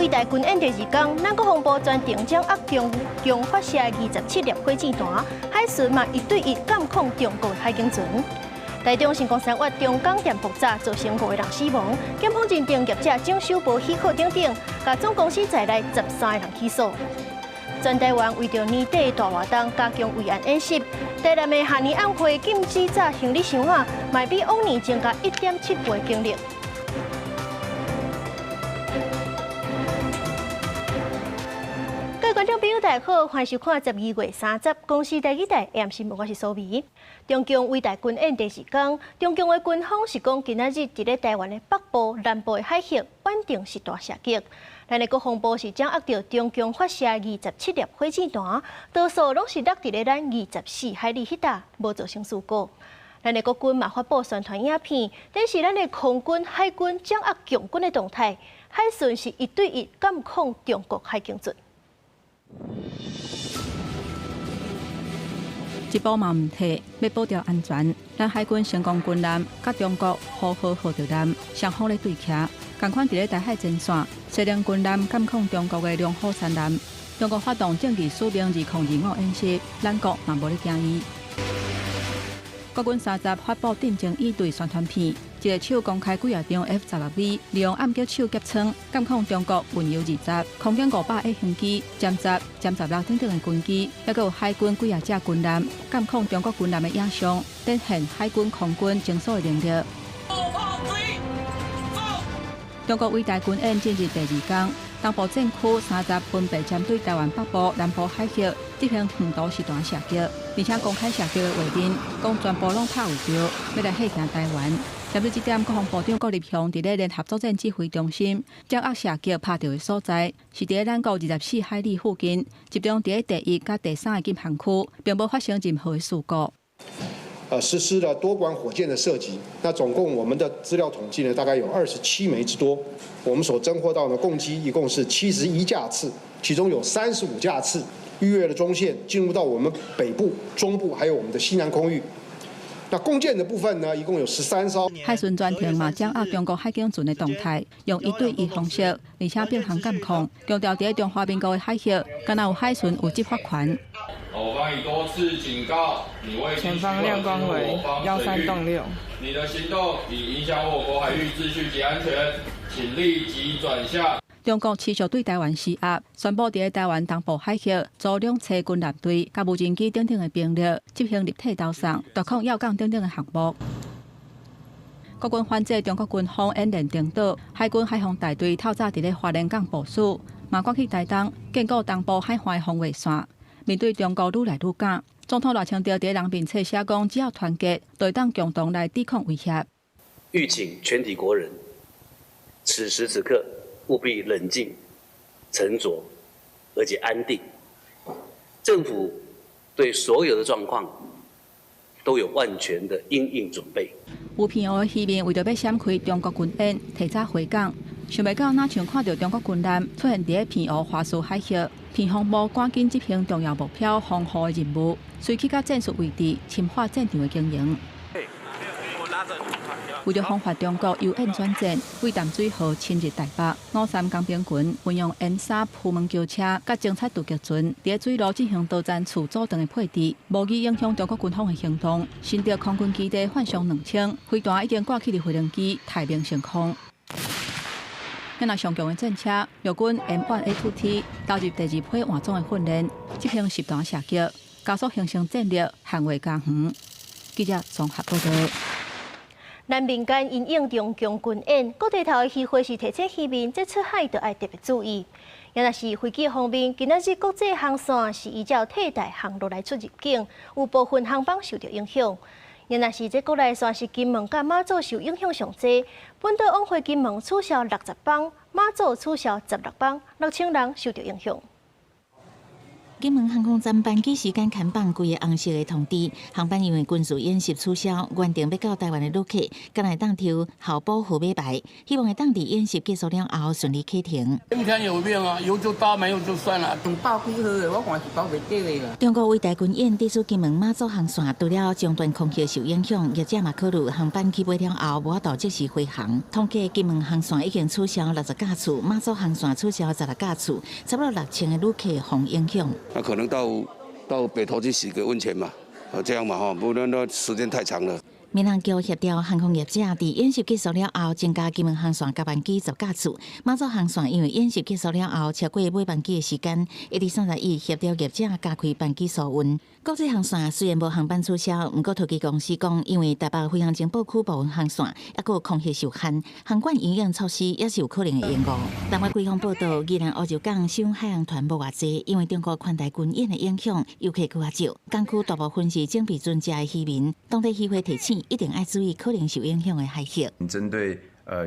偉大軍演第二工，咱國防部全程掌握中共發射27粒火箭彈，海巡嘛一對一監控中國海警船。台中成功三月中港店爆炸，造成五个人死亡，檢方認定業者蔣守波許可等等，共總公司在內13个人起訴。全台灣為著年底大活動加強維安演習，台南的跨年晚會禁止載行李箱仔，嘛比往年增加1.7倍警力。各位觀眾朋友，大家好，歡迎收看12月30公視第二台 AM 新聞，我是蘇美。中共偉大軍演第二工，中共的軍方是講今仔日佇咧台灣的北部、南部的海域穩定實彈射擊。咱的國防部是掌握著中共發射27粒火箭彈，多數攏是落佇咧咱24海里彼搭，無造成事故。咱的國軍嘛發布宣傳影片，展示咱的空軍、海軍掌握共軍的動態，海巡是一對一監控中國海警船。一步嘛毋退，欲保著安全。咱海軍成功軍艦佮中國呼號號著艦雙方咧對徛，仝款佇咧台海前線，西寧軍艦監控中國的龍虎山艦。中國發動正義使命2025演習，咱國嘛無咧驚伊。國軍三十發布戰爭應對宣傳片，一个手公開幾仔張 F-16V，利用暗擊手夾倉監控中國運油20、空警500飛行機、殲十、殲十六等等的軍機，猶閣有海軍幾仔隻軍艦監控中國軍艦的影像，展現海軍空軍偵搜的能力。中國偉大軍演進入第二工，東部戰區三十分別針對台灣北部、南部海域執行長途實彈射擊，而且公開射擊的畫面，講全部攏拍有著，欲來嚇驚台灣。針對這點，國防部長郭立雄佇咧聯合作戰指揮中心掌握射擊拍著的所在，是佇咧咱國24海里附近，集中佇咧第一佮第三个禁航區，並無發生任何的事故。實施了多管火箭的射擊，那總共我們的資料統計呢，大概有27枚之多。我們所偵獲到的共機一共是71架次，其中有35架次逾越了中線，進入到我們北部、中部，還有我們的西南空域。那弓箭的部分呢，一共有13艘。海巡全程嘛掌握中國海警船的動態，用一對一方式，而且並行監控，強調佇咧中華民國的海域，敢若有海巡有執法權。我方已多次警告你，未前方亮光為13洞6。你的行動已影響我國海域秩序及安全，請立即轉向。中國持續對台灣施壓，宣布佇咧台灣東部海域組兩棲軍艦隊、佮無人機等等的兵力，執行立體導送、奪控要港等等的項目。國軍反制中國軍方演練登島，海軍海防大隊透早佇咧花蓮港部署，嘛趕去台東堅固東部海岸的防衛線。面對中國愈來愈敢，總統賴清德佇人面冊寫講，只要團結，就會當共同來抵抗威脅。籲請全體國人，此時此刻務必冷靜、沉着，而且安定。政府對所有的狀況都有萬全的因應準備。有澎湖的漁民為著欲閃開中國軍演，提早回港，想袂到若像看著中國軍艦出現佇咧澎湖華師海域，澎防部趕緊執行重要目標防護的任務，隨去到戰術位置，深化戰場的經營。為著防範中國由演轉戰，對淡水河侵入台北，五三工兵群運用 M3鋪門橋車佮偵察突擊船，佇咧水路進行多層次組裝的配置，無意影響中國軍方的行動。新竹空軍基地幻象2000飛彈已經掛起佇飛行機，待命升空。遐若上強的戰車，陸軍 M1A2T 投入第二批換裝的訓練，執行實彈射擊，加速形成戰力，捍衛家園。記者綜合報導。咱民間因應中共軍演，各地頭的漁會是提醒漁民，這出海著愛特別注意。也若是飛機方面，今仔日國際航線是依照替代航路來出入境，有部分航班受著影響。也若是這國內線是金門佮馬祖受影響上濟，本島往回金門取消60班，馬祖取消16班，6000人受著影響。金門航空站班機時間牽放規个紅色的通知，航班因為軍事演習取消，原定欲到台灣的旅客，敢若會當抽候補號碼牌，希望會當佇演習結束了後順利啟程。今天有變啊，有就搭，沒有就算了。用包幾號的，我看是包袂著的啦。中國偉大軍演致使金門馬祖航線除了中斷空域受影響，業者嘛考慮航班起飛了後無法度即時回航。統計金門航線已經取消60架次，馬祖航線取消16架次，差不多6000个旅客予影響。那可能到北投去洗個溫泉嘛，啊這樣嘛吼，不然那時間太長了。民航局協調航空業者，佇演習結束了後，增加金門航線加班機10架次，馬祖航線因為演習結束了後超過尾班機的時間，會佇31協調業者加開班機疏運。國際航線雖然無航班取消，毋過飛機公司講，因為台北飛航情報區部分航線猶閣空域受限，航管營運措施也是有可能會延誤。南外官方報道，宜蘭蘆洲港賞海洋團無偌濟，因為中國環台軍演的影響，遊客閣較少。港區大部分是整備船隻的漁民，當地漁會提醒，一定愛注意可能受影響的海域。針對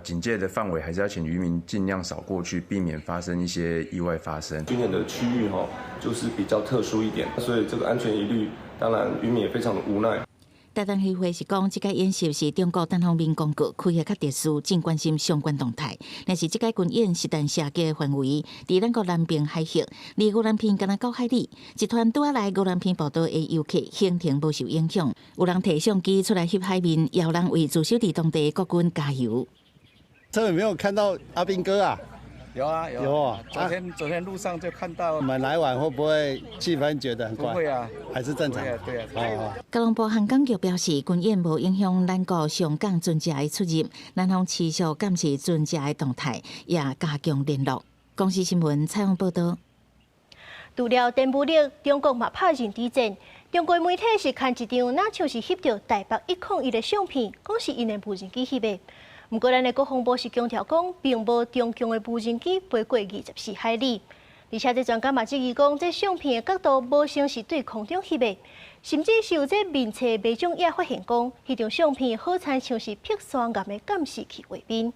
警戒的範圍，還是要請漁民盡量少過去，避免發生一些意外發生。軍演的區域哈，就是比較特殊一點，所以這個安全疑慮，當然漁民也非常的無奈。台東漁會是講，這屆演習是中國單方面公告，區域較特殊，真關心相關動態。若是這屆軍演實彈射擊的範圍，佇咱國南邊海域，離宜蘭縣敢若9海里。一團拄仔來宜蘭縣報到的遊客行程無受影響，有人提相機出來翕海面，也有人為駐守佇當地的國軍加油。這有沒有看到阿兵哥啊？有啊有啊，昨天路上就看到。我們來晚會不會氣氛覺得很怪？不會啊，還是正常。對啊，對啊。交通部航港局表示，軍演無影響咱國上港船隻的出入，南方持續監視船隻的動態，也加強聯絡。公視新聞採訪報道。除了電武力，中國嘛拍認知戰。中國媒體是刊一張，若像是翕著台北101的相片，講是𪜶的無人機翕的。毋過，咱的國防部是強調講，並無中共的無人機飛過24海里。而且，這專家嘛質疑講，這相片的角度無像是對空中翕的，甚至是有這面冊民眾也發現講，彼張相片好親像是碧山岩的監視器畫面。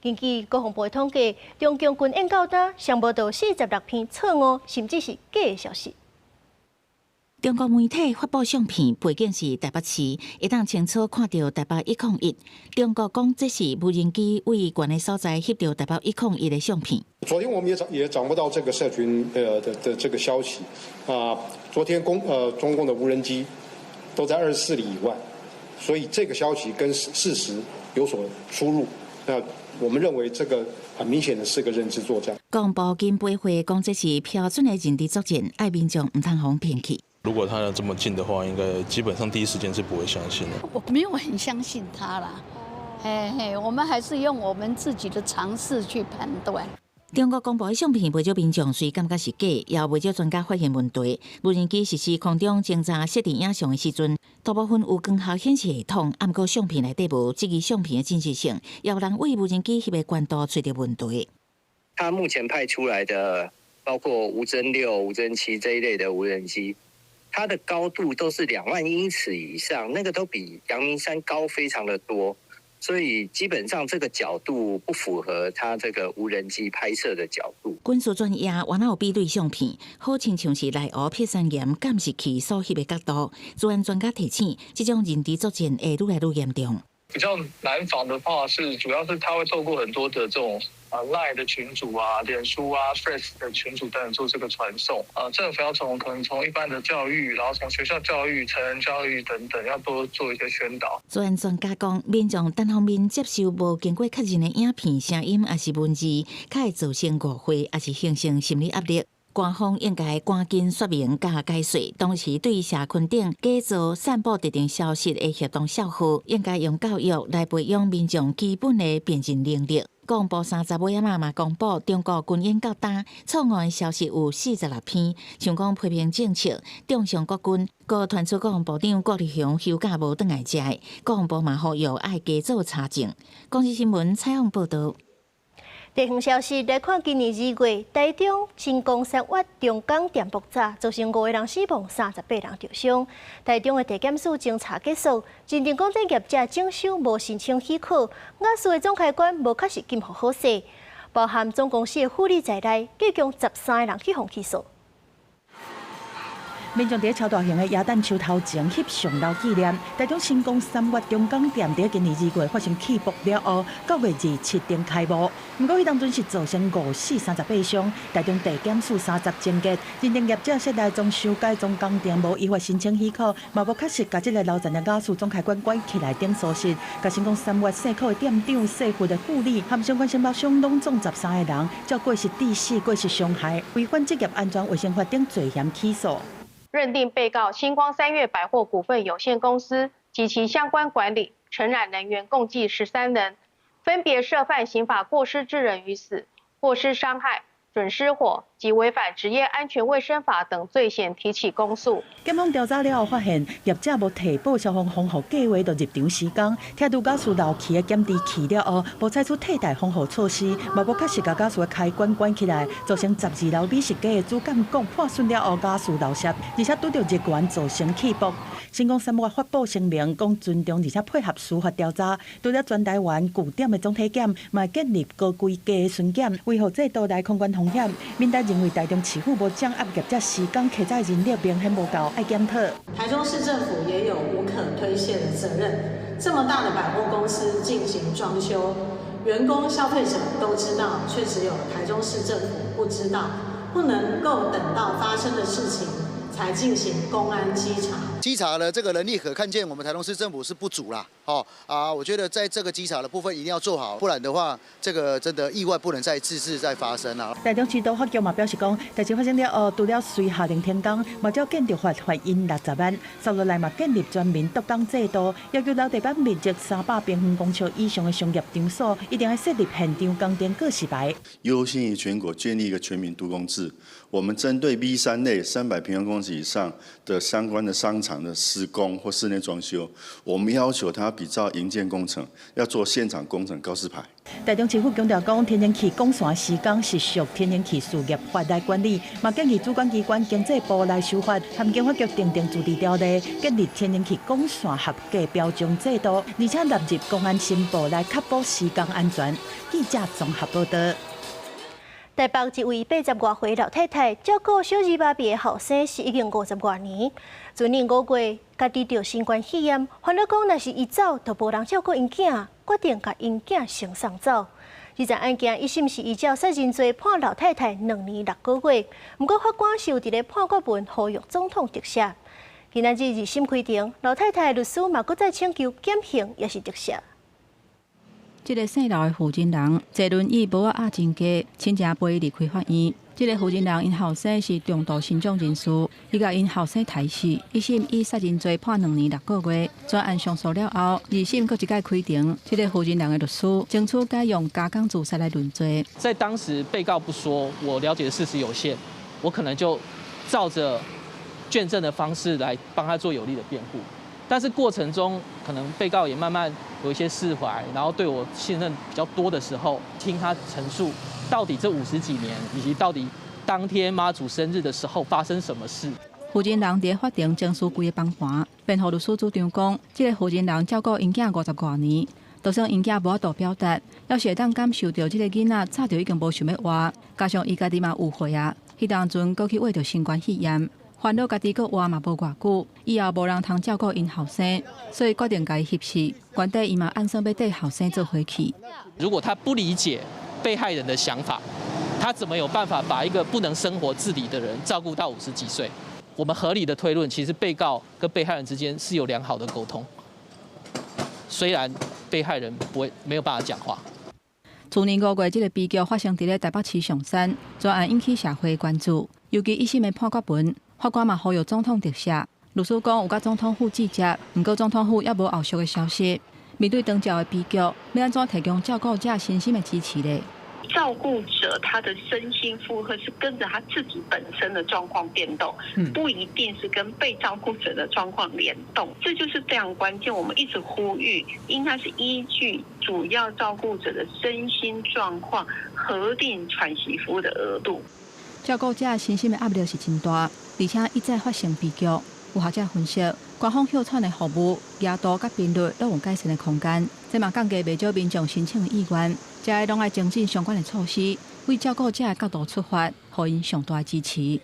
根據國防部的統計，中共軍演到今，上無著46篇錯誤，甚至是假的消息。中國媒體發布相片，背景是台北市，會當清楚看著台北101。中國講這是無人機位懸的所在翕著台北101的相片。昨天我們也掌握到這個社群的這個消息啊，昨天中共的無人機都在24里以外，所以這個消息跟事實有所出入。那我們認為這個很明顯的是個認知作戰。國防部緊回話講這是標準的認知作戰，愛民眾毋通予騙去。如果他這麼近的話，應該基本上第一時間是不會相信的。我沒有很相信他啦，嘿嘿，我們還是用我們自己的常識去判斷。中國公布的相片，袂少民眾雖感覺是假，也袂少專家發現問題。無人機實施空中偵察設定影像的時陣，大部分有光學顯示系統，毋過相片內底無質疑相片的真實性，也有人為無人機翕的高度揣著問題。他目前派出來的，包括無偵6、無偵7這一類的無人機，它的高度都是2萬英尺以上，那個都比陽明山高非常的多。所以基本上這個角度不符合它這個無人機拍攝的角度。軍事專業原來有比對相片，好親像是內湖碧山岩監視器所翕的角度。資安專家提醒，這種認知作戰會愈來愈嚴重。比較難防的話，是主要是他會透過很多的這種啊 Line 的群組啊、臉書啊、Threads 的群組等等做這個傳送。啊，政府要從可能從一般的教育，然後從學校教育、成人教育等等，要多做一些宣導。資安專家講，民眾單方面接受無經過確認的影片、聲音，抑是文字，較會造成誤會，抑是形成心理壓力。官方應該趕緊說明佮解說，同時對社群頂假造、散布特定消息的協同銷號，應該用教育來培養民眾基本的辨認能力。國防部30尾仔嘛公布，中國軍演到今錯誤的消息有46篇，像講批評政策、中傷國軍，閣傳出國防部長郭立雄休假無轉來遮，國防部嘛呼籲愛加做查證。公視新聞採訪報道。地方消息來看，今年2月，台中新光三越中港店爆炸，造成5個人死亡，38人受傷。台中的地檢署偵查結束，認定講這業者整修無申請許可，亞視的總開關無確實禁予好勢，包含總公司的副理在內，共13個人去予起訴。民眾佇超大型的耶誕樹頭前翕相留紀念。台中新光三越中港店佇今年2月發生氣爆了後，9月27停開幕。毋過彼當陣是造成五死38傷。台中地檢署30終結認定業者室內裝修改裝工程無依法申請許可，嘛無確實共這个樓層的瓦斯總開關關起來等疏失。共新光三越細可的店長、細戶的護理和相關承包商攏總13個人，照過失致死、過失傷害、違反職業安全衛生法等罪嫌起訴。認定被告新光三越百貨股份有限公司及其相關管理承攬人員共計13人，分別涉犯刑法過失致人於死、過失傷害、準失火及違反職業安全衛生法等罪嫌提起公訴。檢方調查了後發現，業者無提報消防防護計劃就入場施工，拆除瓦斯漏氣的檢知器了後，無採取替代防護措施，嘛無確實共瓦斯的開關關起來，造成12樓美食街的主幹管破損了後瓦斯漏洩，而且拄著熱源造成氣爆。新光三越發布聲明，講尊重而且配合司法調查。除了全台灣據點的總體檢，嘛會建立高規格的巡檢，維護制度來控管風險。民代認為台中市府無掌握業者施工開採人力明顯無夠，愛檢討。台中市政府也有無可推卸的責任。這麼大的百貨公司進行裝修，員工、消費者都知道，卻只有台中市政府不知道，不能夠等到發生的事情才進行工安稽查。稽查的這個能力可看見，我們台中市政府是不足啦。哦啊，我覺得在這個稽查的部分一定要做好，不然的話，這個真的意外不能再次次再發生啦。台中市都發局嘛表示講，代誌發生了後，除了隨下令停工，嘛照建築法罰𪜶60萬。接落來嘛建立全民督工制度，要求樓地板面積300平方公尺以上的商業場所，一定愛設立現場工程告示牌。優先於全國建立一個全民督工制。我們針對 B 3類300平方公尺以上的相關的商場的施工或室內裝修，我們要求他比照營建工程，要做現場工程告示牌。台中市府強調講，天然氣管線施工是屬天然氣事業法來管理，嘛建議主管機關經濟部來修法，和經發局訂定自治條例，建立天然氣管線合格標準制度，而且納入工安申報來確保施工安全。記者綜合報道。台北一位80外歲老太太照顧小兒麻痺的後生是已經50外年。去年5月，家己著新冠肺炎，煩惱講若是伊走，就無人照顧𪜶囝，決定共𪜶囝先送走。這件案件一審是依照殺人罪判老太太2年6個月，毋過法官是有佇咧判決文呼籲總統特赦。今仔日二審開庭，老太太的律師嘛閣再請求減刑，抑是特赦。這个姓劉的負責人坐輪椅無仔壓真低，親情陪伊離開法院。這个負責人𪜶後生是重度身障人士，伊共𪜶後生刣死，一審以殺人罪判2年6個月。全案上訴了後，二審閣一擺開庭，這个負責人的律師爭取改用加工自殺來論罪。在當時被告不說，我了解的事實有限，我可能就照着卷證的方式來幫他做有力的辯護。但是過程中，可能被告也慢慢有一些釋懷，然後對我信任比較多的時候，聽他陳述到底這50幾年，以及到底當天媽祖生日的時候發生什麼事。負責人佇法庭情緒規个崩盤，辯護律師主張講，這个負責人照顧𪜶囝50外年，就算𪜶囝無法度表達，猶是會當感受著這个囡仔早就已經無想欲活，加上伊家己嘛有歲啊，彼當陣閣去患著新冠肺炎。煩惱家己閣活嘛無偌久，以後無人通照顧𪜶後生，所以決定共伊翕死。原底伊嘛按算欲綴後生做伙去。如果他不理解被害人的想法，他怎麼有辦法把一個不能生活自理的人照顧到50幾歲？我們合理的推論，其實被告跟被害人之間是有良好的溝通，雖然被害人不會沒有辦法講話。去年5月，這个悲劇發生佇咧台北市松山，全案引起社會關注，尤其一審的判決文。法官嘛呼籲總統特赦，律師講有佮總統府接觸，毋過總統府猶無後續的消息。面對長照的悲劇，欲按怎提供照顧者身心的支持呢？照顧者他的身心負荷是跟着他自己本身的狀況變動，不一定是跟被照顧者的狀況聯動，這就是非常關鍵。我們一直呼籲，應該是依據主要照顧者的身心狀況核定喘息服務的額度。照顧者身心的壓力是真大，而且一再發生悲劇。有學者分析，官方歇喘的服務、額度佮頻率攏有改善的空間，這嘛降低袂少民眾申請的意願。這个攏愛精進相關的措施，為照顧者的角度出發，予𪜶上大的支持。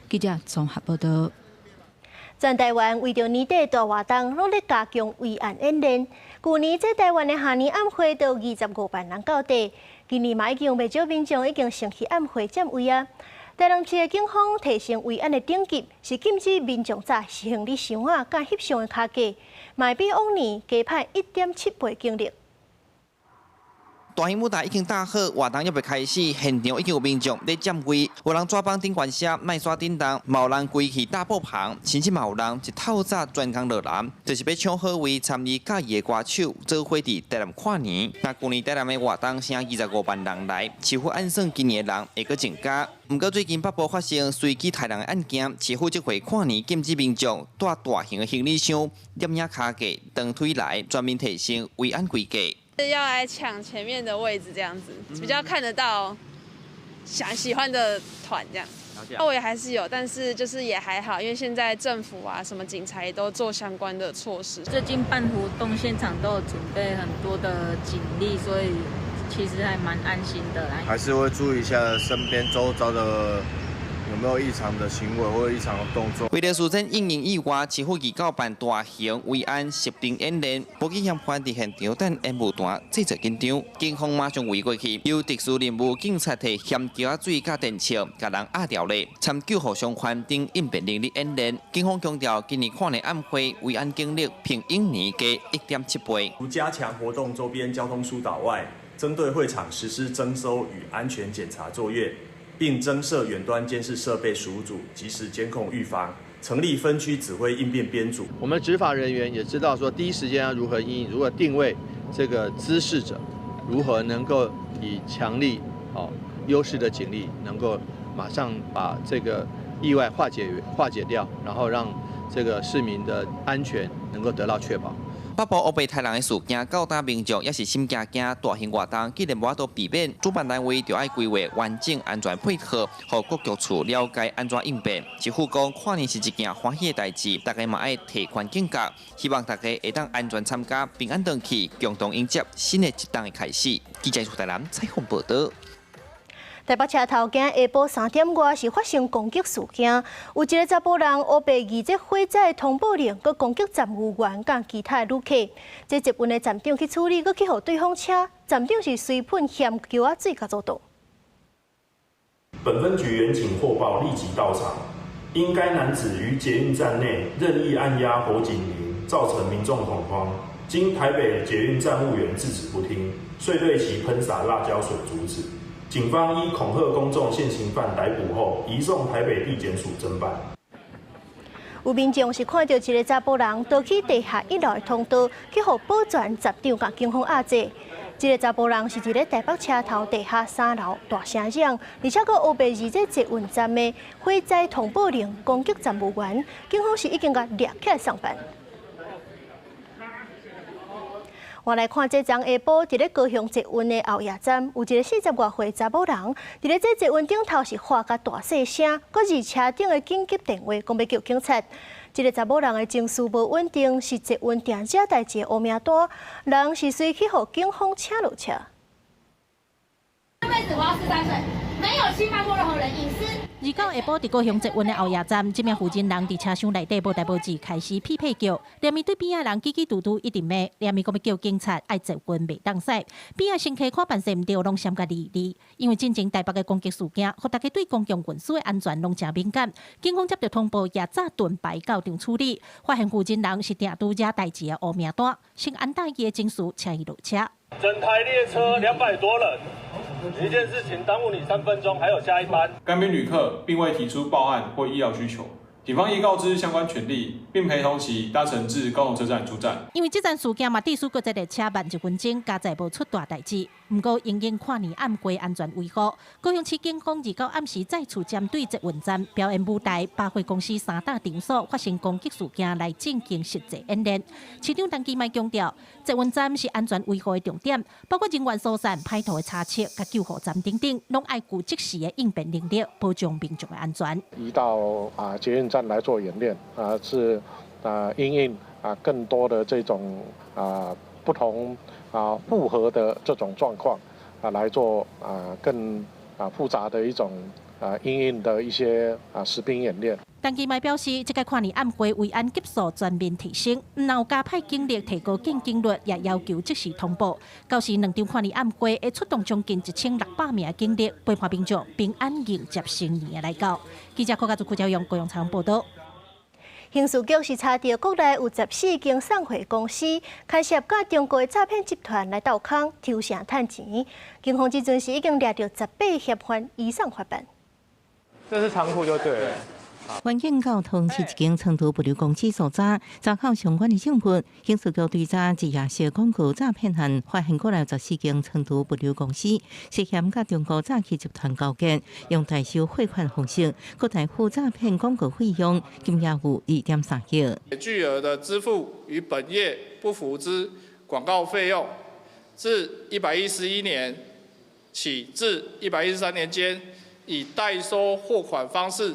記者綜合報道。全台灣為著年底大活動，攏咧加強維安演練。舊年這台灣的跨年晚會都25萬人到底，今年嘛已經有袂少民眾已經先去晚會佔位啊。台南市的警方提升維安的等級，是禁止民眾載行李箱仔佮翕相的跤架，嘛比往年加派1.7倍警力。大型舞台已經搭好，活動猶未開始，現場已經有民眾咧佔位，有人紙板頂懸寫麥煞叮當，嘛有人規氣搭布棚，甚至嘛有人一透早專工落南，就是欲搶好位參與佮意的歌手，做伙佇台南跨年。若舊年台南的活動成25萬人來，市府按算今年的人會閣增加。毋過最近北部發生隨機刣人的案件，市府這回跨年禁止民眾帶大型的行李箱、攝影跤架、長腿來，全面提升維安規格。要來搶前面的位置，這樣子比較看得到想喜歡的團這樣。我也還是有，但是就是也還好，因為現在政府啊、什麼警察也都做相關的措施。最近辦活動現場都有準備很多的警力，所以其實還蠻安心的啦。還是會注意一下身邊周遭的有沒有異常的行為或異常的動作。為了事先因應意外，市府預告辦大型維安實兵演練，無去嫌犯佇現場等煙霧彈製造緊張，警方馬上圍過去，由特殊任務警察提鹹橋仔水佮電槍，共人壓牢咧，參救護傷患等應變能力演練。警方強調，今年跨年晚會維安警力比往年加1.7倍。除加強活動周邊交通疏導外，針對會場實施徵收與安全檢查作業。並增設遠端監視設備15組，即時監控預防，成立分區指揮應變編組。我們執法人員也知道說，第一時間要如何因應，如何定位這個滋事者，如何能夠以強力、哦優勢的警力，能夠馬上把這個意外化解掉，然後讓這個市民的安全能夠得到確保。北部烏白刣人的事件，到今民眾也是心驚驚。大型活動既然無法度避免，主辦單位就愛規劃完整安全配套，予各局處了解按怎應變。市府講，跨年是一件歡喜的代誌，大家嘛愛提懸警覺，希望大家會當安全參加，平安轉去，共同迎接新的一冬的開始。記者台南採訪報導。台北車頭今下晡3點外是發生攻擊事件，有一个查埔人烏白擬這火災通報鈴，閣攻擊站務員佮其他的旅客。這捷運的站長去處理，閣去予對方車，站長是隨噴鹹橋仔水共阻擋。本分局員警獲報立即到場，因該男子於捷運站內任意按壓火警鈴，造成民眾恐慌。經台北捷運站務員制止不聽，遂對其噴灑辣椒水阻止。警方依恐嚇公眾現行犯逮捕後，移送台北地檢署偵辦。有民眾是看著一个查埔人逃去地下一樓的通道，去予保全站長共警方壓制。這个查埔人是佇咧台北車頭地下3樓大聲嚷，而且閣烏白擬這捷運站的火災通報鈴攻擊站務員，警方是已經共掠起來送辦。我來看這昨下晡，佇咧高雄捷運的後野站，有一个40外歲查某人，佇咧這捷運頂頭是喊甲大細聲，閣是車頂的緊急電話，講欲叫警察。這个查某人的情緒無穩定，是捷運定惹代誌的烏名單，人是隨去予警方請落車。這輩子我要43歲，沒有侵犯過任何人隱私。29下晡，佇高雄捷運的後野站，這名負責人佇車廂內底無代無誌開始屁屁叫，連伊對邊仔人嘰嘰嘟嘟一直罵，連伊講欲叫警察，愛捷運袂當駛。邊仔乘客看辦勢毋對，攏閃共離離。因為進前台北的攻擊事件，予大家對公共運輸的安全攏誠敏感。警方接著通報，也早盾牌到場處理，發現負責人是定拄惹代誌的烏名單，先安頓伊的情緒，請伊落車。整台列車200多人，一件事情耽誤你3分鐘，還有下一班。該名旅客並未提出報案或醫療需求，警方已告知相關權利，並陪同其搭乘至高雄車站出站。因為這樁事件嘛，致使閣這列車慢一分鐘，佳哉無出大代誌。毋過，因應跨年晚會安全維護，高雄市警方29暗時再次針對捷運站、表演舞台、百貨公司三大場所發生攻擊事件來進行實際演練。市長陳其邁強調，捷運站是安全維護的重點，包括人員疏散、歹徒的查緝、佮救護站等等，攏愛具即時的應變能力，保障民眾的安全。移到捷運站來做演練啊，是因應更多的這種不同複合的這種狀況來做更複雜的一種因應的一些實兵演練。陳其邁表示，這屆跨年暗會維安級數全面提升，毋但有加派警力提高見警率，也要求即時通報。到時兩場跨年暗會會出動將近1600名警力，陪伴民眾平安迎接新年的來到。記者郭家祖、郭家勇高雄採訪報導。刑事局是查著國內有14間送貨公司，牽涉佮中國的詐騙集團來鬥空抽成趁錢。警方這陣時已經掠著18嫌犯移送法辦。這是倉庫就對了。員警到桃園市一間倉儲物流公司搜查，查扣相關的證物。刑事局追查一夜小廣告詐騙案，發現國內14間倉儲物流公司涉嫌佮中國詐欺集團勾結，用代收匯款方式，閣代付詐騙廣告費用，金額有2.3億。巨額的支付與本業不符之廣告費用，自111年起至113年間，以代收貨款方式。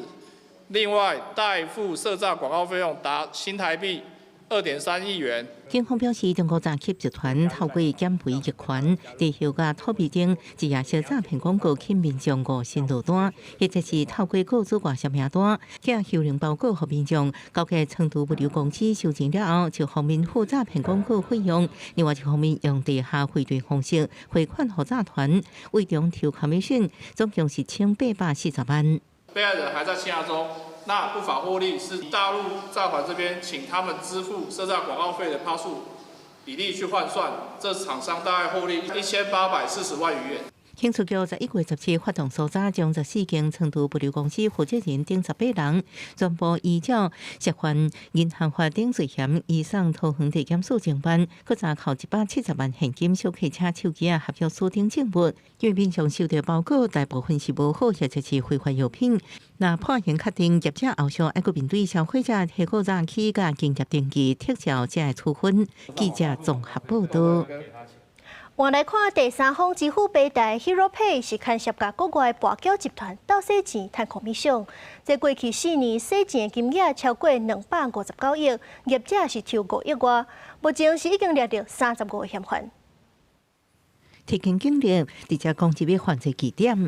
另外，代付涉詐廣告費用達新台幣2.3億元。警方表示，中國詐欺集團透過減肥集團、地銷佮土幣頂，一夜小詐騙廣告吸民眾誤信落單，或者是透過雇主外銷名單，寄幽靈包裹予民眾，交給成都物流公司收錢了後，就方面付詐騙廣告費用；另外一方面用地下匯兌方式匯款予詐團，為中抽 commission，總共是1840萬。被害人還在簽押中，那不法獲利是大陸詐團這邊請他們支付涉詐廣告費的趴數比例去換算，這廠商大概獲利1840萬餘元。警察局11月17發動搜查，將14間倉儲物流公司負責人等18人，全部依照涉犯銀行法等罪嫌移送桃園地檢署偵辦，閣查扣170萬現金、小客車、手機啊、合約書等證物。因為民眾收到包裹，大部分是無好或者是非法藥品。若判刑確定，業者後續愛閣面對消費者提告詐欺佮營業登記撤銷才會處分。記者綜合報導。換來看第三方支付平台 Hero Pay 是牽涉佮國外跋筊集團鬥洗錢、趁 commission。這過去4年洗錢的金額超過259億，業者是抽5億外。目前是已經掠著35個嫌犯。提警警力直接攻擊犯罪據點。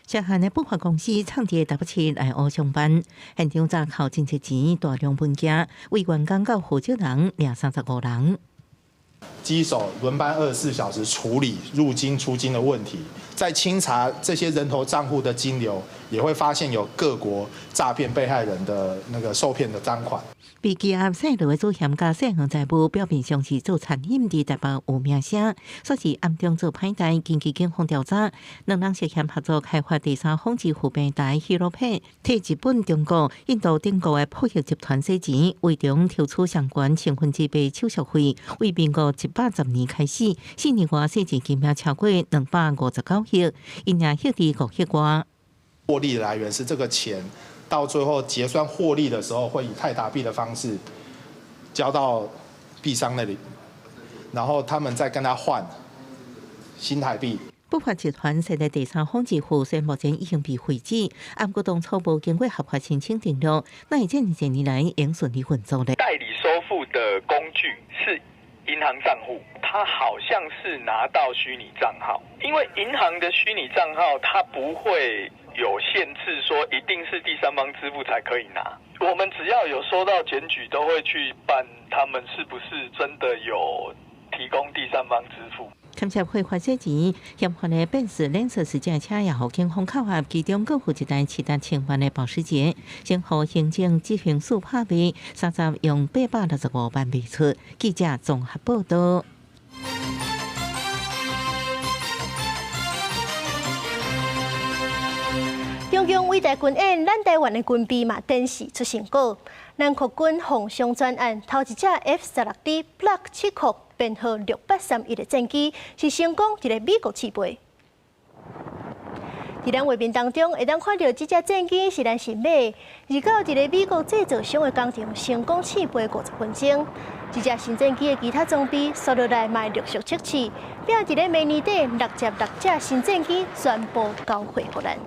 涉案的不法公司創佇台北市內湖上班，現場查扣真濟錢、大量文件，為員工佮負責人掠35人。機手輪班24小時處理入金出金的問題，在清查這些人頭賬戶的金流，也會發現有各國詐騙被害人的那個受騙的贓款。被羈押姓羅的主嫌佮姓黃財務表面上是做餐飲，佇台北有名聲，煞是暗中做歹代。根據警方調查，兩人涉嫌合作開發第三方支付平台 Hero Pay，替日本、中國、印度等國的破譯集團洗錢，為中抽取相關身份證的手續費。為民國110年開始，4年外洗錢金額超過259億，因而獲利5億外。獲利的來源是這個錢，到最後結算獲利的時候，會以泰達幣的方式交到幣商那裡，然後他們再跟他換新台幣。不法集團設立第三方支付，雖然目前已經被廢止，毋過當初無經過合法申請登錄，那會這這年來仍順利運作咧。代理收付的工具是銀行賬戶，他好像是拿到虛擬賬號，因為銀行的虛擬賬號，它不會有限制，說一定是第三方支付才可以拿。我們只要有收到檢舉，都會去辦，他們是不是真的有提供第三方支付。牽涉非法洗錢，嫌犯的賓士藍色私家車也予警方扣押，其中閣有一台市值千萬的保時捷，先予行政執行署拍賣，30用865萬賣出。記者綜合報導。中共偉大軍演，咱台灣的軍備嘛，展示出成果。咱國軍紅雙專案，頭一隻 F-16D Block 七擴編號6831的戰機，是成功佇咧美國試飛。佇咱畫面當中，會當看著這隻戰機是咱新買，而到佇咧美國製造商的工廠成功試飛50分鐘。這隻新戰機的其他裝備，紲落來嘛會陸續測試，並佇咧明年底6十6隻新戰機全部交貨予咱。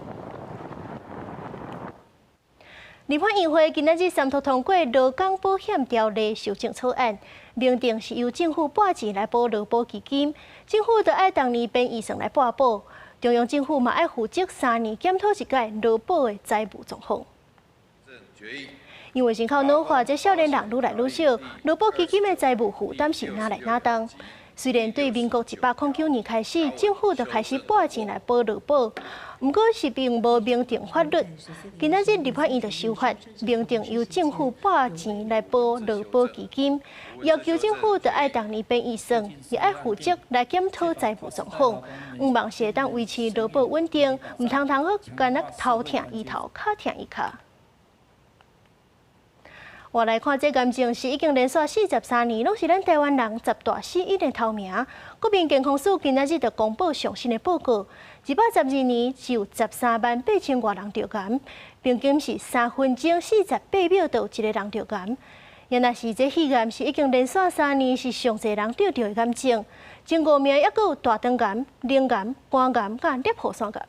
立法院會今仔日三讀通過勞工保險條例修正草案，明定是由政府撥錢來保勞保基金，政府就愛逐年編預算來撥保。中央政府嘛愛負責3年檢討一擺勞保的財務狀況。因為人口老化，這少年人愈來愈少，勞保基金的財務負擔是愈來愈重。雖然對民國109年開始，政府就開始撥錢來保勞保，毋過是並無明定法律。今仔日立法院就修法，明定由政府撥錢來保勞保基金，要求政府就愛逐年編預算，也愛負責來檢討財務狀況，向望是會當維持勞保穩定，毋通通閣干焦頭疼醫頭，跤疼醫跤。我來看，這癌症是已經連續43年，攏是咱臺灣人十大死因的頭名。國民健康署今仔日就公布上新的報告，112年只有13萬8千外人著癌，平均是3分鐘48秒就有一个人著癌。原來是這肺癌是已經連續3年是上濟人得著的癌症，前五名猶閣有大腸癌、乳癌、肝癌佮攝護腺癌。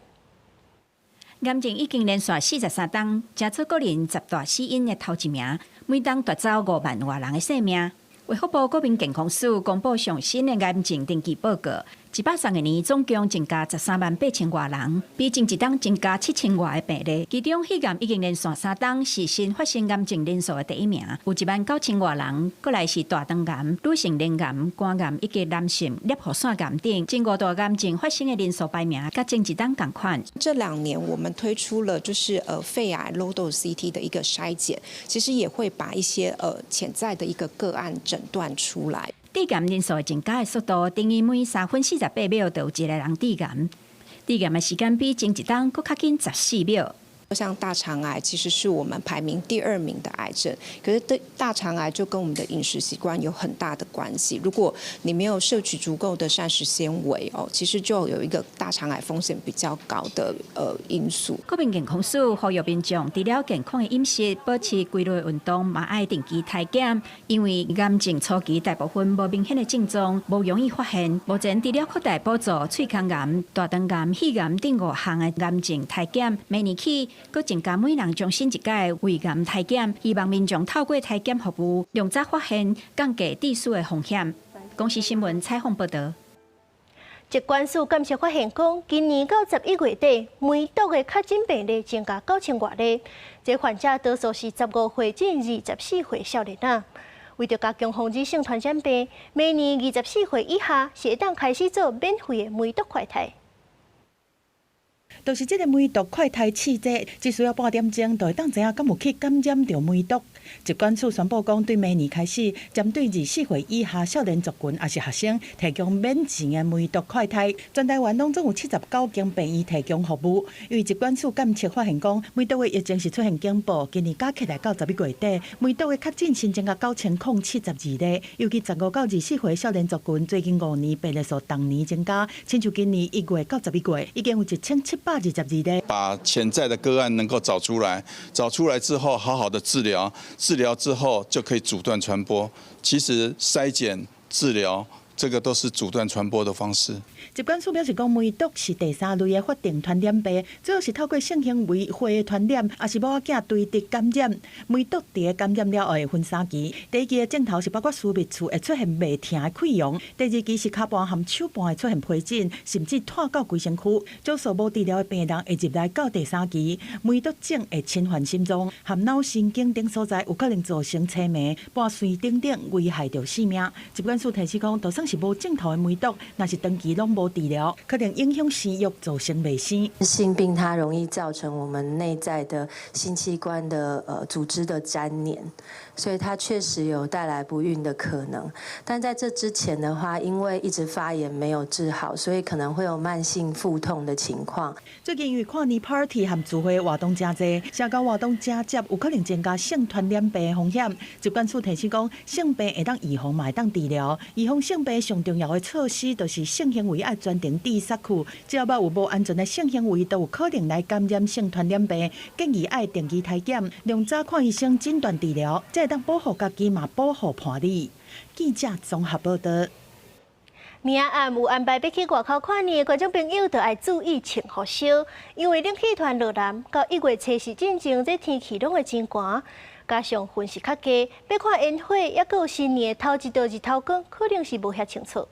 癌症已經連續43冬，成做國人十大死因的頭一名，每冬奪走5萬外人的性命。衛福部國民健康署公布上新的癌症登記報告，112年總共增加13萬8千外人，比前一冬增加7千外个病例。其中肺癌已經連續3冬是新發生癌症人數的第一名，有1萬9千外人。過來是大腸癌、女性乳癌、肝癌以及男性攝護腺癌等，前五大癌症發生的人數排名，佮前一冬仝款。這2年我們推出了就是肺癌 low dose CT 的一個篩檢，其實也會把一些潛在的一個個案診斷出來。致癌人數增加的速度，等於每3分48秒就有一個人致癌。致癌的時間比前一冬閣較緊14秒。像大腸癌其實是我們排名第二名的癌症，可是對大腸癌就跟我們的飲食習慣有很大的關係。如果你沒有攝取足夠的膳食纖維哦，其實就有一個大腸癌風險比較高的因素。國民健康署呼籲民眾除了健康的飲食、保持規律運動，嘛愛定期篩檢，因為癌症初期大部分無明顯的症狀，無容易發現。目前除了擴大補助喙腔癌、大腸癌、肺癌等五項的癌症篩檢，明年起，閣增加每人終身一擺胃癌篩檢，希望民眾透過篩檢服務，量早發現，降低致死的風險。公視新聞採訪報導。疾管署監測發現，講今年到11月底，梅毒的確診病例增加9千外例，這患者多數是15歲至24歲少年仔。為著加強防止性傳染病，明年24歲以下是會當開始做免費的梅毒快篩。就是這个梅毒快篩試劑，只需要半點鐘就會當知影敢有去感染著梅毒。疾管署宣布講，對明年開始，針對24歲以下少年族群抑是學生，提供免錢的梅毒快篩。全台灣攏總有79間病院提供服務。因為疾管署監測發現講，梅毒的疫情是出現警報，今年加起來到11月底，梅毒的確診新增加9072例，尤其15到24歲少年族群，最近5年病例數逐年增加，親像今年1月到11月，已經有1722例。把潛在的個案能夠找出來，找出來之後好好的治療，治療之後就可以阻斷傳播。其實篩檢、治療，這個都是阻斷傳播的方式。疾管署表示講，梅毒是第三類的法定傳染病，主要是透過性行為血的傳染，抑是某仔囝垂直感染。梅毒佇感染了後會分三期，第一期的症頭是包括私密處會出現袂疼的潰瘍，第二期是跤盤和手盤會出現皮疹，甚至湠到規身軀。少數無治療的病人會入來到第三期，梅毒症會侵犯心臟和腦神經等所在，有可能造成痴迷、半衰等等危害著性命。疾管署提醒講，就算是無症頭的梅毒，若是長期攏無治療，可能影響生育，造成袂生。性病它容易造成我們內在的性器官的組織的粘連，所以它確實有帶來不孕的可能。但在這之前的話，因為一直發炎沒有治好，所以可能會有慢性腹痛的情況。最近因為跨年 party 和聚會活動誠濟，社交活動誠濟，有可能增加性傳染病的風險。疾管署提醒講，性病會當預防，嘛會當治療。預防性病上重要的措施，就是性行為愛全程戴捒具，只要有無安全的性行為，都有可能來感染性傳染病。建議愛定期篩檢，量早看醫生診斷治療，才會當保護家己，嘛保護伴侶。記者綜合報導。明仔暗有安排欲去外口跨年的觀眾朋友，就愛注意穿予少，因為冷氣團落南到1月初四進前，這天氣攏會真寒，加上雲是較低，欲看煙火，抑閣有新年的頭一道日頭光，可能是無遐清楚。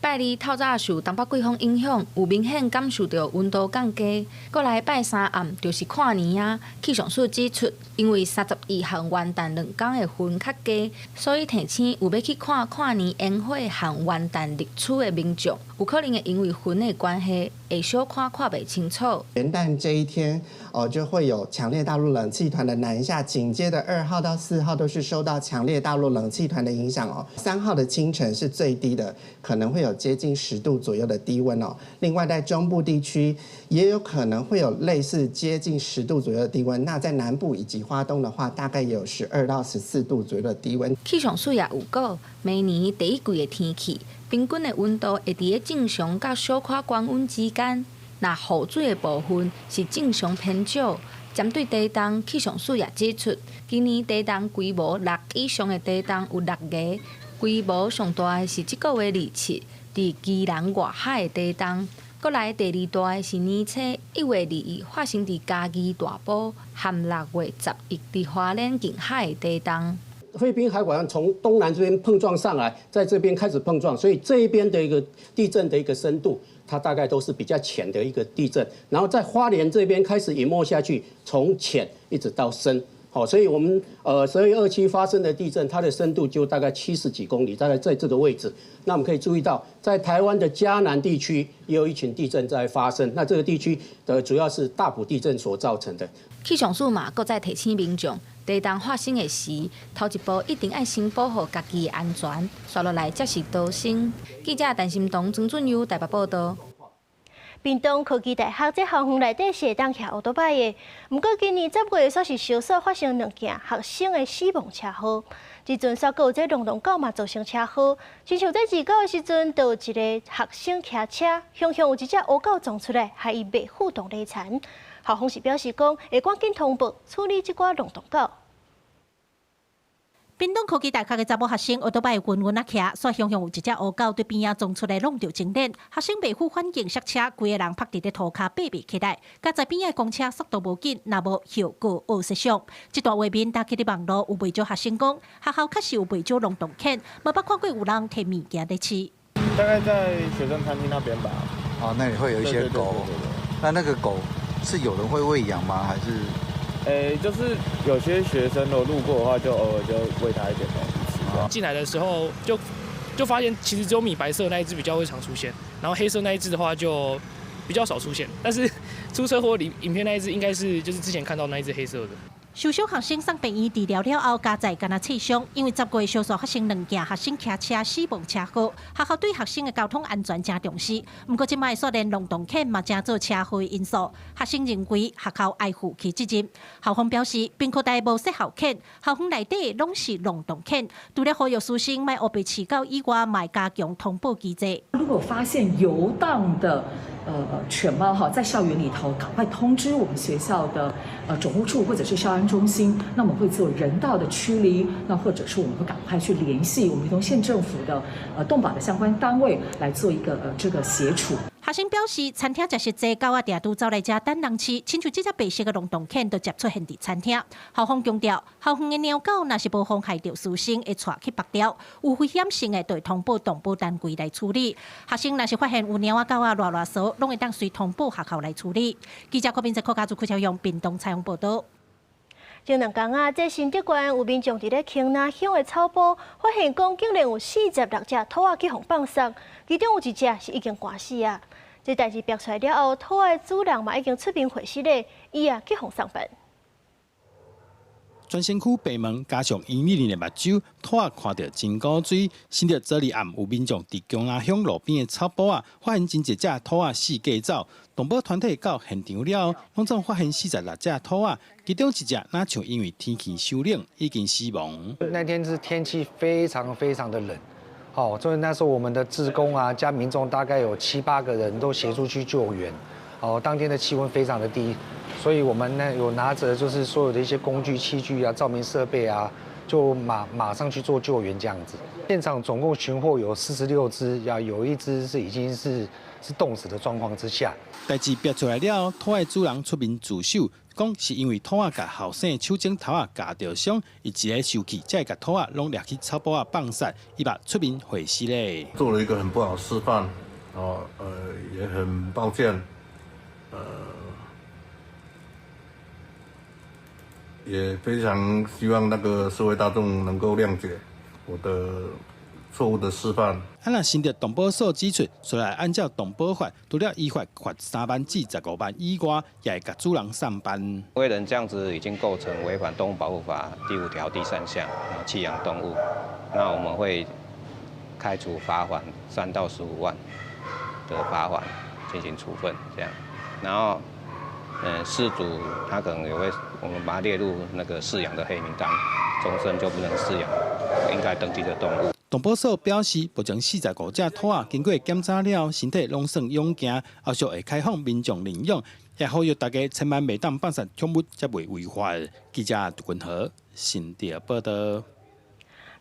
拜二透早受東北季風影響，有明顯感受著溫度降低。過來拜三暗就是跨年啊！氣象署指出，因為31號元旦兩工的雲較低，所以提醒有欲去看跨年煙火和元旦日出的民眾，有可能會因為雲的關係，會小可看袂清楚。元旦這一天，哦，就會有強烈大陸冷氣團的南下，緊接著2號到4號都是受到強烈大陸冷氣團的影響哦。3號的清晨是最低的，可能會有接近10度左右的低溫哦。另外，在中部地區也有可能會有類似接近十度左右的低溫。那在南部以及花東的話，大概有12到14度左右的低溫。氣象署也預告，明年第一季的天氣平均的溫度會佇咧正常佮小可高溫之間。若雨水的部分是正常偏少。針對地動，氣象署也指出，今年地動規模6以上的地動有六个，規模上大的是這個月27佇基隆外海的地動。過來第二大的是年初1月21發生佇嘉義大埔，和6月11佇花蓮近海的地動。菲律賓海拐從東南這邊碰撞上來，在這邊開始碰撞，所以這一邊的一個地震的一個深度，它大概都是比較淺的一個地震。然後在花蓮這邊開始隱沒下去，從淺一直到深，好，所以我們12月27發生的地震，它的深度就大概70幾公里，大概在這個位置。那我們可以注意到，在台灣的嘉南地區也有一群地震在發生。那這個地區的主要是大埔地震所造成的。氣象署嘛，閣再提醒民眾，地動發生的時，頭一步一定愛先保護家己的安全，紲落來才是逃生。記者陳心彤、曾俊優台北報道。屏東科技大學這校園內底是會當騎歐多擺的，毋過今年10月煞是相續發生兩件學生的死亡車禍。這陣煞閣有這浪浪狗嘛造成車禍，親像這29的時陣，就有一个學生騎車，雄雄有一隻烏狗撞出來，害伊袂赴當禮田。校方是表示講，會趕緊通報處理這寡浪蕩狗。屏東科技大學的查某學生歐多擺溫溫仔騎，煞雄雄有一隻烏狗對邊仔撞出來，弄著前輪。學生袂赴反應剎車，規个人趴佇咧塗跤爬袂起來。佳哉邊仔公車速度無緊，若無後果惡設想。這段畫面打起佇網路，有袂少學生講，學校確實有袂少浪蕩犬，嘛捌看過有人提物件咧飼。大概在學生餐廳那邊吧。哦，那裡會有一些狗。那個狗是有人會餵養嗎？還是？欸，就是有些學生如果路過的話，就偶爾就餵他一點東西吃。進來的時候就發現，其實只有米白色那一隻比較會常出現，然後黑色那一隻的話就比較少出現。但是出車禍裡影片那一隻應該是就是之前看到那一隻黑色的。受傷學生送病院治療了後，佳哉敢若切傷，因為10月相續發生兩件學生騎車死亡車禍，學校對學生的交通安全誠重視。毋過這擺煞連浪蕩犬嘛成做車禍的因素，學生認為學校愛負起責任。校方表示，屏科大無設校犬，校園內底攏是浪蕩犬，除了呼籲師生莫烏白飼狗以外，嘛加強通報機制。如果發現遊蕩的犬貓哈，在校園裡頭，趕快通知我們學校的總務處或者是校安中心，那我們會做人道的驅離，那或者是我們會趕快去聯繫我們屏東縣政府的動保的相關單位來做一個這個協處。學生表示，餐廳食食濟狗仔定拄走來遮等人飼，親像這隻白色的浪蕩犬就接出現佇餐廳。校方強調，校園的貓狗若是無妨害著師生，會帶去縛掉，有危險性的，就會通報動保單位來處理。學生若是發現有貓仔狗仔亂亂踅，攏會當隨通報學校來處理。記者郭明哲、柯家族、柯超勇，屏東採訪報導。前兩工啊，這新竹縣有民眾佇咧坑仔鄉的草埔，發現講竟然有46隻兔仔去予放送，其中有一隻是已經寒死啊！這代誌爆出來了後，兔仔的主人嘛已經出面回實咧，伊也去予送辦。全身軀白毛加上圓潤的目睭，兔仔看著真古錐。新竹昨暝暗有民眾佇坑仔鄉路邊的草埔仔，發現真濟隻兔仔四界走。動保團體到現場了後，攏總發現46隻兔仔，其中一隻若像因為天氣傷冷已經死亡。那天是天氣非常非常的冷，好，所以那時候我們的志工啊加民眾大概有七八個人都協助去救援。哦，當天的氣溫非常的低，所以我們呢有拿着就是所有的一些工具器具啊、照明設備啊，就馬上去做救援這樣子。現場總共尋獲有46隻，呀，有一隻是已經是凍死的狀況之下。代誌爆出來了，兔仔主人出面自首，講是因為兔仔共後生手指頭仔咬著傷，伊一个生氣，才會共兔仔攏掠去草埔仔放殺，伊嘛出面回釋咧。做了一個很不好示範，哦，也很抱歉，也非常希望那個社會大眾能夠諒解我的錯誤的示範。啊，若新竹動保所指出，雖然按照動保法，除了依法罰3萬至15萬以外，也會共主人送辦。行為人這樣子已經構成違反動物保護法第5條第3項，棄養動物，那我們會開處罰鍰3到15萬的罰鍰進行處分，這樣，然後，飼主他可能也會，我們把它列入那個飼養的黑名單，終身就不能飼養應該登記的動物。動保所表示，目前45隻兔仔經過檢查了，身體攏算勇健，後續會開放民眾領養，也呼籲大家千萬袂當放殺寵物，才袂違法。記者杜君和新竹報道。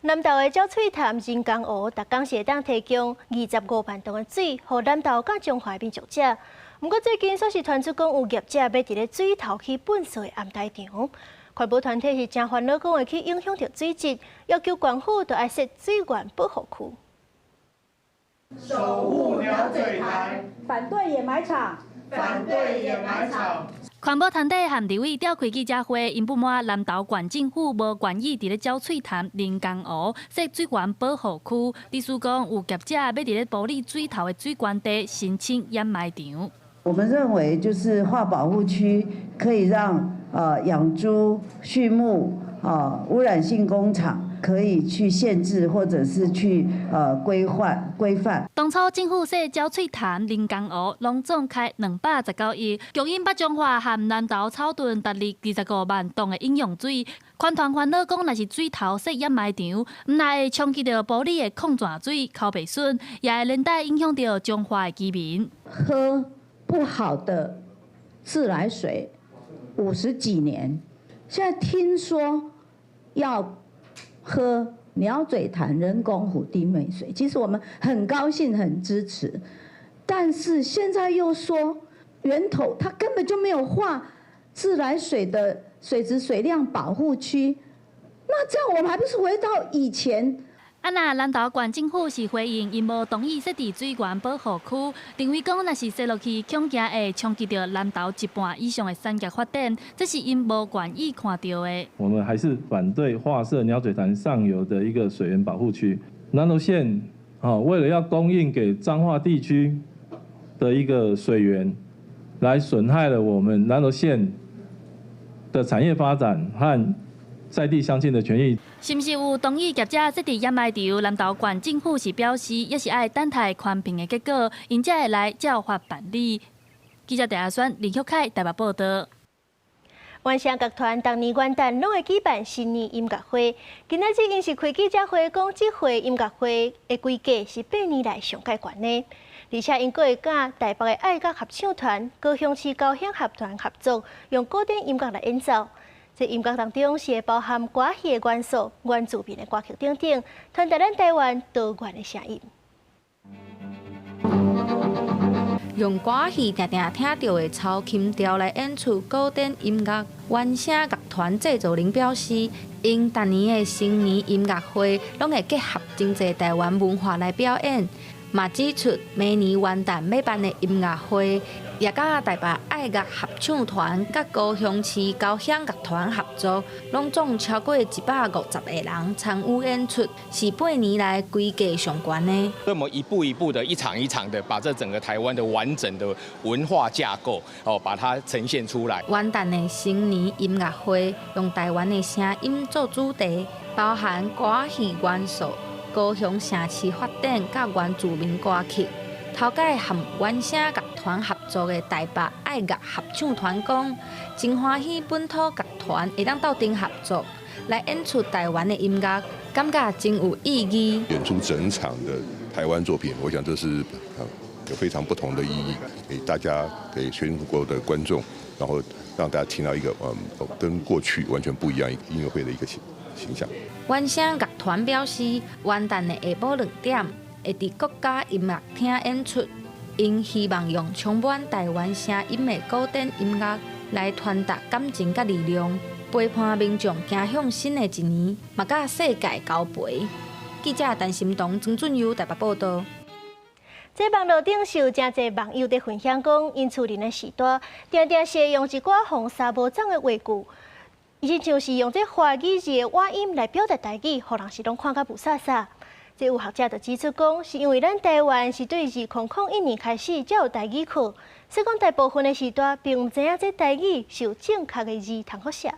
南投的鳥喙潭人工湖，逐工是會當提供25萬噸的水，予南投佮彰化民眾食。毋過最近煞是傳出講有業者欲佇咧水頭起糞埽的掩埋場，環保團體是誠煩惱，講會去影響著水質，要求縣府著愛設水源保護區。守護鳥嘴潭，反對掩埋場，反對掩埋場。環保團體和立委召開記者會，𪜶不滿南投縣政府無願意佇咧鳥喙潭人工湖設水源保護區，意思講有業者欲佇咧埔里水頭的水源地申請掩埋場。我們認為就是劃保護區可以讓養豬、畜牧啊污染性工廠可以去限制或者是去規範規範。當初政府設鳥喙潭人工湖，攏總開219億，供應北彰化和南投草屯逐日25萬噸的飲用水。環團煩惱講，若是水頭設掩埋場，毋但會衝擊著埔里的礦泉水、摳白筍，也會連帶影響著彰化的居民。喝不好的自來水50幾年，現在聽說要喝鳥嘴潭人工湖滴美水，其實我們很高興、很支持，但是現在又說源頭，它根本就沒有劃自來水的水質水量保護區，那這樣我們還不是回到以前？啊！若南投縣政府是回應，𪜶無同意設置水源保護區，認為講若是設落去，恐驚會衝擊著南投一半以上的產業發展，這是𪜶無願意看著的。我們還是反對劃設鳥嘴潭上游的一個水源保護區。南投縣啊，為了要供應給彰化地區的一個水源，來損害了我們南投縣的產業發展和在地鄉親的權益。是毋是有同意業者設置掩埋場？南投縣政府是表示，猶是愛等待環評的結果，𪜶才會來照法辦理。記者鄭阿選、林旭凱台北報道。原聲樂團逐年元旦攏會舉辦新年音樂會，今仔日𪜶是開記者會，講這回音樂會的規格是8年來上蓋懸的，而且𪜶閣會佮台北的愛樂合唱團、高雄市交響樂團合作，用古典音樂來演奏。這音樂當中是會包含歌戲的元素、原住民的歌曲等等，傳達咱台灣多元的聲音。用歌戲定定聽著的抽琴調來演出古典音樂。原聲樂團製作人表示，𪜶逐年的新年音樂會攏會結合真濟台灣文化來表演，嘛指出明年元旦欲辦的音樂會，也佮台北愛樂合唱團佮高雄市交響樂團合作，攏總超過150個人參與演出，是8年來規格上懸的。所以我們一步一步的，一場一場的，把這整個台灣的完整的文化架構，哦，把它呈現出來。元旦的新年音樂會用台灣的聲音做主題，包含歌戲元素、高雄城市發展佮原住民歌曲。頭擺和原聲樂團合作的台北愛樂合唱團講，真歡喜本土樂團會當鬥陣合作來演出台灣的音樂，感覺真有意義。演出整場的台灣作品，我想這是有非常不同的意義，給大家、給全國的觀眾，然後讓大家聽到一個跟過去完全不一樣音樂會的一個形象。原聲樂團表示，元旦的下晡2點會佇國家音樂廳演出，𪜶希望用充滿台灣聲音的古典音樂，來傳達感情佮力量，陪伴民眾行向新的一年，嘛佮世界交陪。記者陳心彤、曾俊佑台北報道。這網路頂是有誠濟網友佇分享講，𪜶厝裡的序大，定定是會用一寡予三無總的話句，伊就是用這華語字的倚音來表達台語，予人是攏看甲霧煞煞。這有學者就指出講，是因為咱台灣是對2001年開始才有台語課，所以講大部分的序大並毋知影這台語是有正確的字通好寫。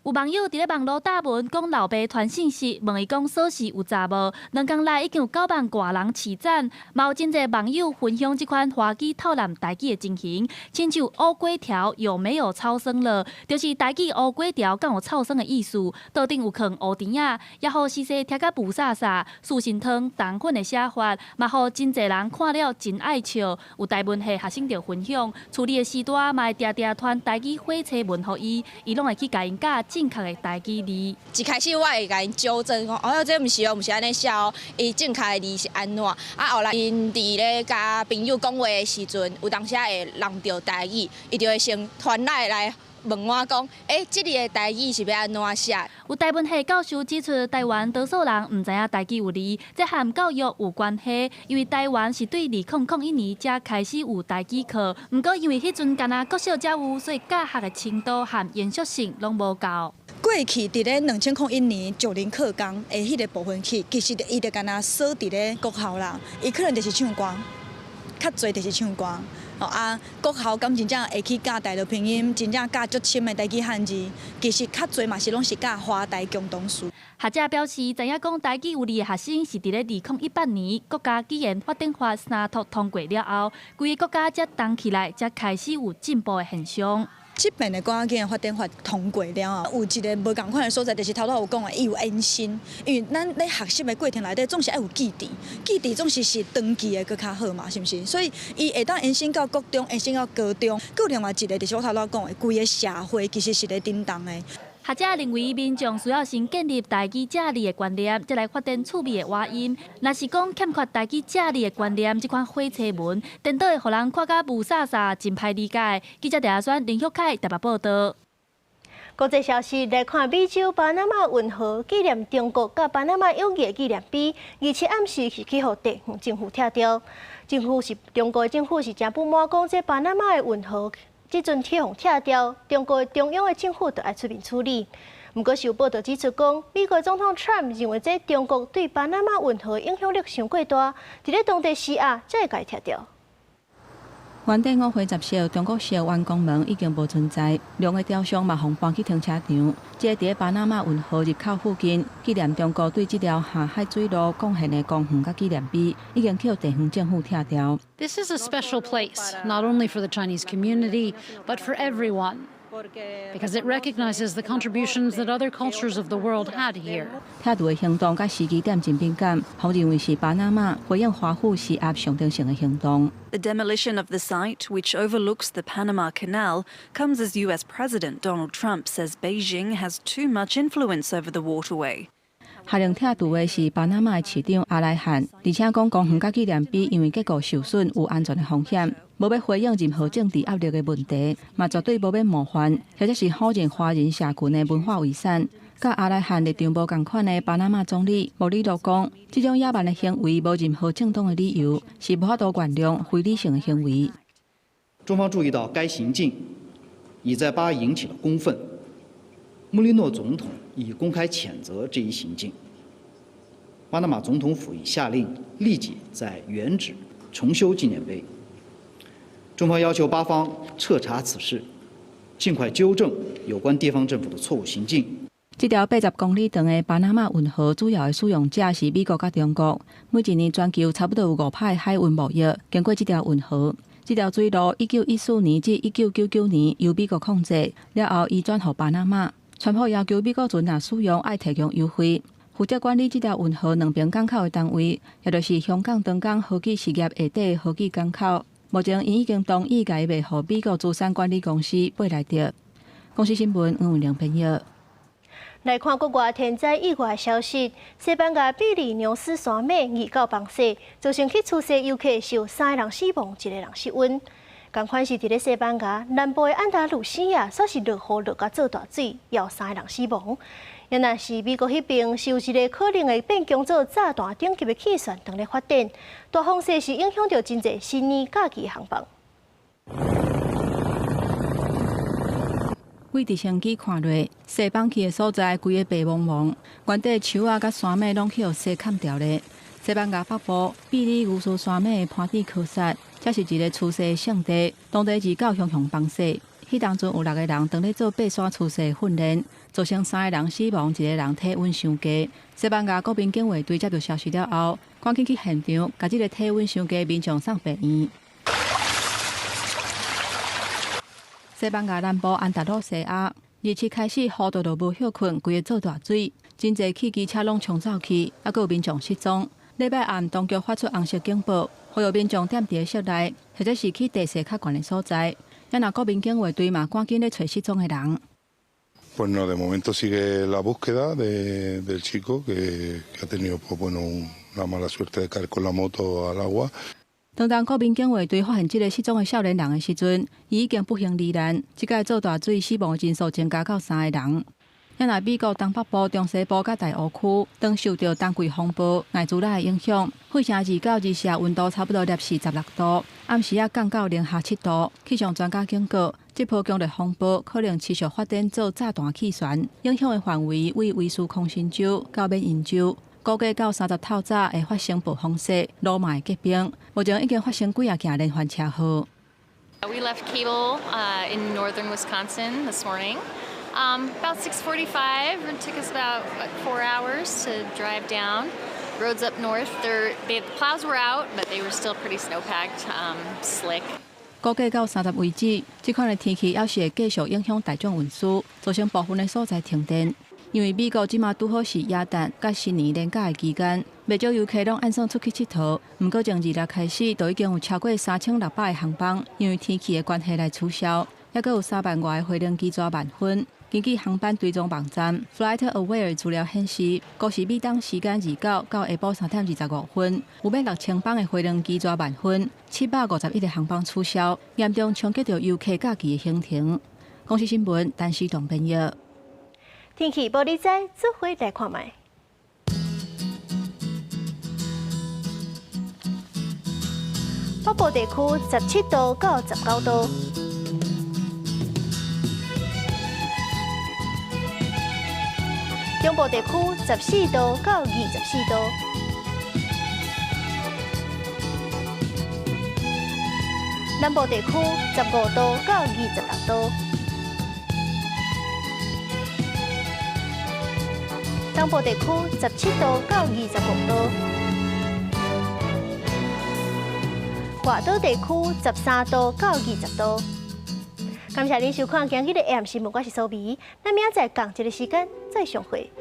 有網友佇咧網路貼文講老爸傳信息，問伊講鎖匙有查無？2工內已經有9萬外人揤讚，嘛有真濟網友分享這款華語透濫台語的情形，親像烏粿條有沒有草酸了？就是台語烏粿條敢有臭酸的意思？桌頂有囥烏甜仔，也予時勢聽甲霧煞煞。四神湯冬粉的寫法，嘛予真濟人看了真愛笑。有台文系學生就分享，厝裡的序大嘛會定定傳台語火車文予伊，伊攏會去共𪜶教正確的台語字。一開始我會共𪜶糾正講，哦，這毋是哦，毋是按呢寫哦，伊正確的字是按怎？啊，後來𪜶佇咧佮朋友講話的時陣，有當時會弄著台語，伊就會先傳來來問我講，欸，這裡的台語是欲按怎寫？有台文系教授指出，台灣多數人毋知影台語有字，這和教育有關係，因為台灣是對2001年才開始有台語課，毋過因為彼陣干焦國小才有，所以教學的程度和延續性攏無夠。過去佇咧2001年九零課綱的彼個部分起，其實伊就干焦鎖佇咧國校啦，伊可能就是唱歌，較濟就是唱歌。哦啊，國校敢真正會去教大陸拼音，真正教足深的台語漢字，其實較濟嘛是攏是教華台共同詞。學者表示，知影講台語有字的學生是佇咧2018年國家語言發展法三讀通過了後，規个國家才動起來，才開始有進步的現象。這遍的國家語言發展法通過了後，有一个無仝款的所在，就是頭拄有講的，伊有延伸。因為咱咧學習的過程內底，總是愛有記憶，記憶總是是長期的閣較好嘛，是毋是？所以伊會當延伸到國中，延伸到高中。閣另外一个就是我頭拄講的，規个社會其實是咧振動的。學者認為，民眾需要先建立台語正字的觀念，才來發展趣味的倚音。若是講欠缺台語正字的觀念，這款火車文，顛倒會予人看甲霧煞煞，真歹理解。記者鄭阿選、林旭凱台北報道。國際消息來看，美洲巴拿馬運河紀念中國佮巴拿馬友誼的紀念碑，27暗時是去予地方政府拆掉。政府是中國政府是誠不滿，講這巴拿馬的運河。這陣去予拆掉，中國中央的政府就愛出面處理。毋過，有報道指出講，美國總統川普認為這中國對巴拿馬運河影響力傷過大，佇咧當地施壓，才會共伊拆掉。原底五花十色中國式圓光門已經無存在，兩个雕像嘛予搬去停車場。這個佇巴拿馬運河入口附近，紀念中國對這條下海水路貢獻的公園佮紀念碑，已經予地方政府拆掉。 This is a special place, not only for the Chinese community, but for everyone, because it recognizes the contributions that other cultures of the world had here. 拆除的行動佮時機點真敏感，予認為是巴拿馬回應華府施壓象徵性的行動。 The demolition of the site, which overlooks the Panama Canal, comes as US President Donald Trump says Beijing has too much influence over the waterway. 下令拆除的是巴拿馬的市長阿萊漢，而且講公園佮紀念碑因為結構受損有安全的風險，無欲回應任何政治壓力的問題，嘛絕對無欲冒犯，或者是否認華人社群的文化遺產。佮阿萊漢立場無仝款的巴拿馬總理莫里洛講，這種野蠻的行為無任何正當的理由，是無法度原諒非理性的行為。中方注意到該行徑已在巴引起了公憤，穆里諾總統已公開譴責這一行徑。巴拿馬總統府已下令立即在原址重修紀念碑。中方要求巴方徹查此事，盡快糾正有關地方政府的錯誤行徑。這條80公里長的巴拿馬運河主要的使用者是美國佮中國。每一年全球差不多有5%海運貿易經過這條運河。這條水路1914年至1999年由美國控制，了後移轉予巴拿馬。川普要求美國船若使用，愛提供優惠。負責管理這條運河兩邊港口的單位，也就是香港長江河記事業下底河記港口，目前𪜶已經同意共伊賣予美國資產管理公司貝萊德。公視新聞黃文玲編譯。來看國外天災意外消息，西班牙比利牛斯山脈29崩瀉，造成去出世遊客有三个人死亡，一个人失蹤。仝款是佇咧西班牙南部的安達魯西亞，煞是落雨落甲做大水，有三个人死亡。猶若是美國彼邊是有一个可能會變強做炸彈等級的氣旋當咧發展，大風勢是影響著真濟新年假期航班。對直升機看落，雪崩去的所在，規个白茫茫，原底樹仔佮山脈攏去予雪崁掉咧。西班牙北部比利牛斯山脈的潘蒂科薩，這是一个出雪勝地，當地29雄雄崩雪。彼當陣有六个人當咧做爬山出雪訓練，造成三个人死亡，一个人體溫傷低。西班牙國民警衛隊接到消息了後，趕緊去現場，共這个體溫傷低民眾送病院。西班牙南部安達魯西亞，27開始雨都都無歇睏，規个做大水，真濟汽機車攏沖走去，猶閣有民眾失蹤。禮拜暗，當局發出紅色警報，呼籲民眾踮佇室內，或者是去地勢較懸的所在。猶若國民警衛隊嘛，趕緊咧揣失蹤的人。 Bueno, de momento sigue la búsqueda del chico que ha tenido, pues bueno, una mala suerte de caer con la moto al agua。當當國民警衛隊發現這个失蹤的少年人的時陣，伊已經不幸罹難。這擺做大水死亡人數增加到三个人。猶若美國東北部、中西部佮大湖區，當受著冬季風暴艾滋拉的影響，費城29、24溫度差不多攝氏16度，暗時仔降到零下7度。氣象專家警告，這波強烈風暴可能持續發展做炸彈氣旋，影響的範圍為威斯康辛州到緬因州，估計到30透早會發生暴風雪，路嘛會結冰。目前已經發生幾仔件連環車禍。 We left Cable in northern Wisconsin this morning. About 6:45. It took us about, what, 4 hours to drive down. Roads up north, the plows were out, but they were still pretty snow-packed, slick. 估計到30為止，這款的天氣猶是會繼續影響大眾運輸，造成部分的所在停電。因為美國這馬拄好是耶誕佮新年連假的期間，袂少遊客攏按算出去𨑨迌。毋過從26開始，就已經有超過3600個航班因為天氣的關係來取消，猶閣有3萬外个飛行機逝慢分。根據航班追蹤網站 FlightAware 資料顯示，高時美東時間29到下晡3點25分，有欲6000班的飛行機逝慢分，751個航班取消，嚴重衝擊著遊客假期的行程。公視新聞，陳思棟編譯。天氣無你知，做伙來看覓。北部地區17度到19度，中部地區14度到24度，南部地區15度到26度。東部地區17度到25度，外島地區13度到20度。感謝您收看今日的 AM 新聞，我是蘇美。咱明仔載仝一个時間再相會。